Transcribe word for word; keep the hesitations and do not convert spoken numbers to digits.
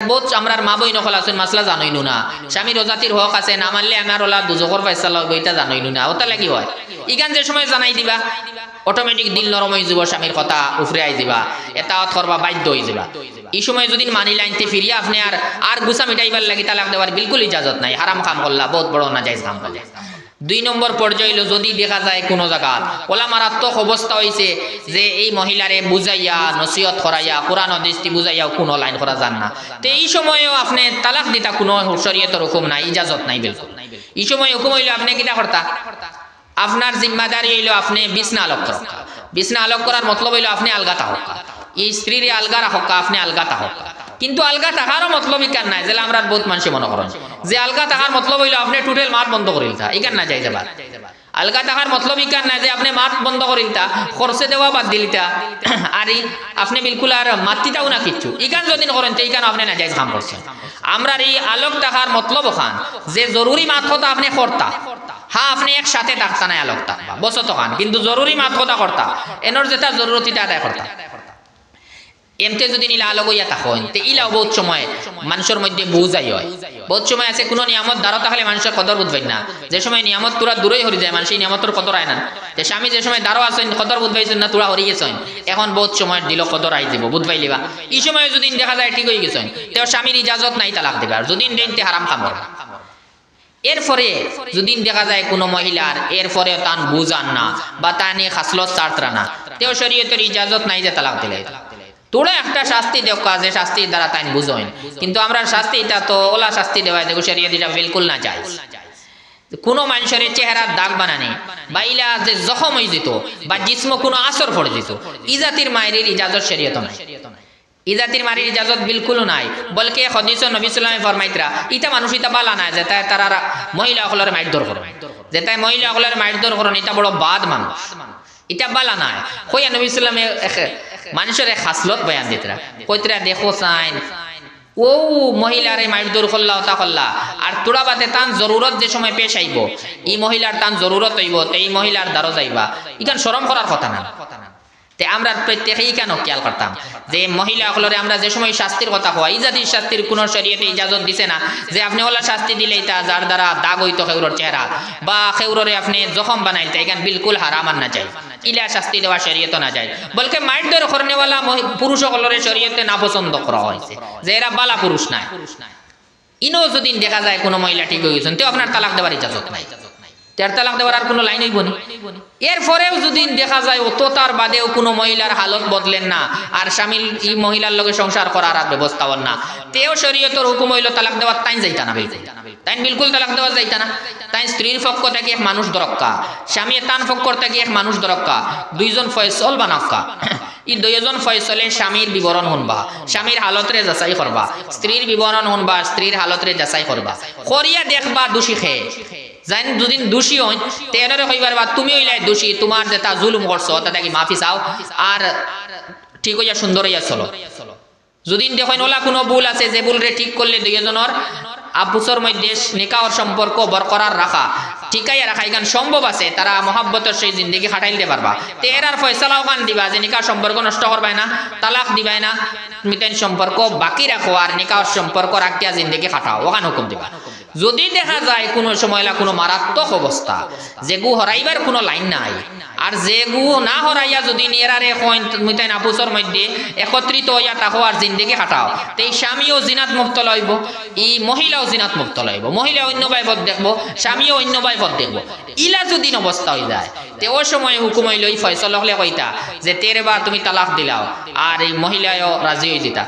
বউত আমরার মা-বইন অকল আছইন, মাসলা জানইনউ না। স্বামীর অজাতির হক আছে, না মানলে আমার অলা দুজখর ফয়সালা অইবো, ইটা জানইনউ না। অতার লাগি অয়। ইখান যে সময় জানাই দিবা, automatic দিল নরম অইযিবো, স্বামীর কথা উপরে আইযিবা, এতাআত করবা, বাধ্য অইযিবা। ই সময় যুদি মানিলাইন, তে ফিরিয়া আপনে আর, আর গুসা মিটাইবার লাগি তালাক দেওয়ার বিলকুল ইজাজত নাই। হারাম কাম করলা, বউত বড় নাজাইজ কাম করলা। দুই নম্বর পর্যায় অইলো, যুদি দেখা যায় কুনু জাগাত অলা মারাত্মক অবস্থা অইছে যে এই মহিলারে বুঝাইয়া, নসিহত করাইয়া, কোরআন হাদিসদি বুঝাইয়াও কুনু লাইন করা যার না, তে ই সময়ও আপনে তালাক দিতা কুনু শরীয়তর হুকুম নাই, ইজাজত নাই বিলকুল। ই সময় হুকুম অইলো আপনে কিতা করতা? আপনার জিম্মাদারি অইলো আপনে বিছনা আলগ করউক্কা। বিছনা আলগ করার মতলব অইলো আপনে আলগা থাকউক্কা। ই স্ত্রীরে আলগা রাখউক্কা, আপনে আলগা থাকউক্কা। কিন্তু আলগা থাকারও মতলব ইখান নায়, যেলা আমরার বউত মানষে মনো করইন যে আলগা থাকার মতলব অইলো আপনে total মাত বন্ধ করিলিতা, ইখান নাজাইজ আবার। আলগা থাকার মতলব ইখান নায় যে আপনে মাত বন্ধ করিলিতা, খরচে দেওয়া বাদ দিলিতা, আর ই আপনে বিলকুল আর মাতিতাও না কিচ্ছু। ইখান যুদি করইন, তে ইখান আপনে নাজাইজ কাম করছইন। আমরার ই আলগ থাকার মতলব অখান যে জরুরি মাত কথা আপনে করতা, হা, আপনে একসাথে থাকতা নায়, আলগ থাকবা, বসত অখান, কিন্তু জরুরি মাত কথা করতা, এনর যেটা জরুরত ইটা আদায় করতা। এমতে যুদি ইলা আলগ অইয়া থাকইন, তে ইলাও বউত সময় মানষর মধ্যে বুঝ আয়। বউত সময় আছে কুনু নিয়ামত দ্বারো থাকলে মানষে কদর বুঝ পাইন না। যে সময় নিয়ামত থুড়া দূরই হরি যায়, মানষে ই নিয়ামতর কদর আয় না। তে স্বামী যে সময় দ্বারো আছইন, কদর বুঝ পাইছইন না, থুড়া হরি গেছইন, এখন বউত সময় দিলো কদর আইযিবো, বুঝ পাইলিবা। ই সময় যুদি দেখা যায় ঠিক অই গেছইন, তেও স্বামীর ইজাজত নাই তালাক দিবার। যুদি দেইন, তে হারাম কাম করবা। এরপরে যুদি দেখা যায় কুনু মহিলার এরপরেও তান বুঝ আর না বা তান ই খাসলত ছাড়তরা না, তেও শরীয়তর ইজাজত নাই যে তালাক দিলাইতা। থুড়া একটা শাস্তি দেউক্কা, যে শাস্তির দ্বারা তাইন বুঝইন। কিন্তু আমরার শাস্তি ইটা তো অলা শাস্তি দেওয়া, দেখো শরীয়ত ইটা বিলকুল নাজাইজ। কুনু মানষরে চেহারার দাগ বানানি, বা ইলা যে জখম অইযিতো, বা জিসমো কুনু আসর পড়িযিতো, ই জাতির মাইরির ইজাজত শরীয়তো নাই। ই জাতির মাইরির ইজাজত বিলকুলও নাই। বলকে এক হাদিসো নবী সাল্লাল্লাহু আলাইহি ওয়াসাল্লামে ফরমাইতরা, ইতা মানুষ ইতা বালা নায়, যেতায় তারার মহিলা অকলরে মাইরধর করইন। যেতায় মহিলা অকলরে মাইরধর করইন, ইতা বড় বাদ মানুষ। ইতা বালা নায়। কইয়া নবী সাল্লাল্লাহু আলাইহি ওয়াসাল্লামে এক মানষর এক খাসলত বয়ান দিতরা। কইতরা, দেখো চাইন, অউ মহিলারে মাইরধর করলা, অতা করলা, আর থুড়া বাদে তান জরুরত যে সময় পেশ আইবো, ই মহিলার তান জরুরত অইবো, তে ই মহিলার দ্বারো যাইবা। ইখান শরম করার কথা না। তে আমরা প্রত্যেকে ইখানও খেয়াল করতাম যে মহিলা অকলরে আমরা যে সময় শাস্তির কথা কই, ই জাতির শাস্তির কুনু শরীয়তে ইজাজত দিছে না যে আপনে অলা শাস্তি দিলাইতা যার দ্বারা দাগ অইতো কেউরর চেহারা, বা কেউররে আপনে জখম বানাইতা, ইখান বিলকুল হারাম আর নাজাইজ। ইলা শাস্তি দেওয়া শরীয়তো নাজাইজ। বলকে মাইরধর করনেওয়ালা মহি-, পুরুষ অকলরে শরীয়তে নাপছন্দ করা অইছে, যে এরা বালা পুরুষ নায়। ইনো যুদি দেখা যায় কুনু মহিলা ঠিক অই গেছইন, তেও আপনার তালাক দেওয়ার ইজাজত নাই। তের তালাক দেওয়ার আর কুনু লাইন অইবো নি? এরপরেও যুদি দেখা যায় অততার বাদেও কুনু মহিলার হালত বদলের না, আর স্বামীর ই মহিলার লগে সংসার করার আর ব্যবস্থা অর না, তেও শরীয়তর হুকুম অইলো তালাক দেওয়ার, তাইন যাইতা না বিলকুল। তাইন বিলকুল তালাক দেওয়ার যাইতা না। তাইন স্ত্রীর পক্ষ থাকি এক মানুষ ধরউক্কা, স্বামীয়ে তান পক্ষ থাকি এক মানুষ ধরউক্কা, দুইজন ফয়সল বানাউক্কা। ই দুইজন ফয়সলে স্বামীর বিবরণ হুনবা, স্বামীর হালতরে যাচাই করবা, স্ত্রীর বিবরণ হুনবা, স্ত্রীর হালতরে যাচাই করবা। করিয়া দেখবা দুষী কে। যেইন যুদি দুষী অইন, তে এনরে কইবার বা তুমি অইলায় দুষী, তুমার যেতা জুলুম করছো, অতা থাকি মাফি চাও, আর ঠিক অইয়া সুন্দর অইয়া চলো। যুদি দেখইন অলা কুনু ভুল আছে, যে ভুলরে ঠিক করলে দুইজনর আফুসর মধ্যে নিকাহর সম্পর্ক বরকরার রাখা, টিকাইয়া রাখা, ইখান সম্ভব আছে, তারা মহাব্বতর সহিত জিন্দেগি কাটাইলতে পারবা। তে এরার ফয়সালা অখান দিবা যে নিকাহর সম্পর্ক নষ্ট করবায় না, তালাক দিবায় না, তুমি তাইন সম্পর্ক বাকি রাখো, আর নিকাহর সম্পর্ক রাখিয়া জিন্দেগি কাটাও, অখান হুকুম দিবা। যুদি দেখা যায় কুনু সময় অলা কুনু মারাত্মক অবস্থা, যেগু হরাইবার কুনু লাইন নাই, আর যেগু না হরাইয়া যুদি এরারে কইন, তুমি তাইন আফুসর মধ্যে একত্রিত অইয়া থাকো আর জিন্দেগি কাটাও, তে ই স্বামীও জিনাত মুবতলা অইবো, ই মহিলাও জিনাত মুবতলা অইবো, মহিলা অইন্য বায় পথ দেখবো, স্বামীও অইন্য বায় পথ দেখবো। ইলা যুদি অবস্থা অই যায়, তে অউ সময় হুকুম অইলো ই ফয়সল অকলে কইতা যে, "তে রে বা তুমি তালাক দিলাও", আর ই মহিলায়ও রাজি অইযিতা।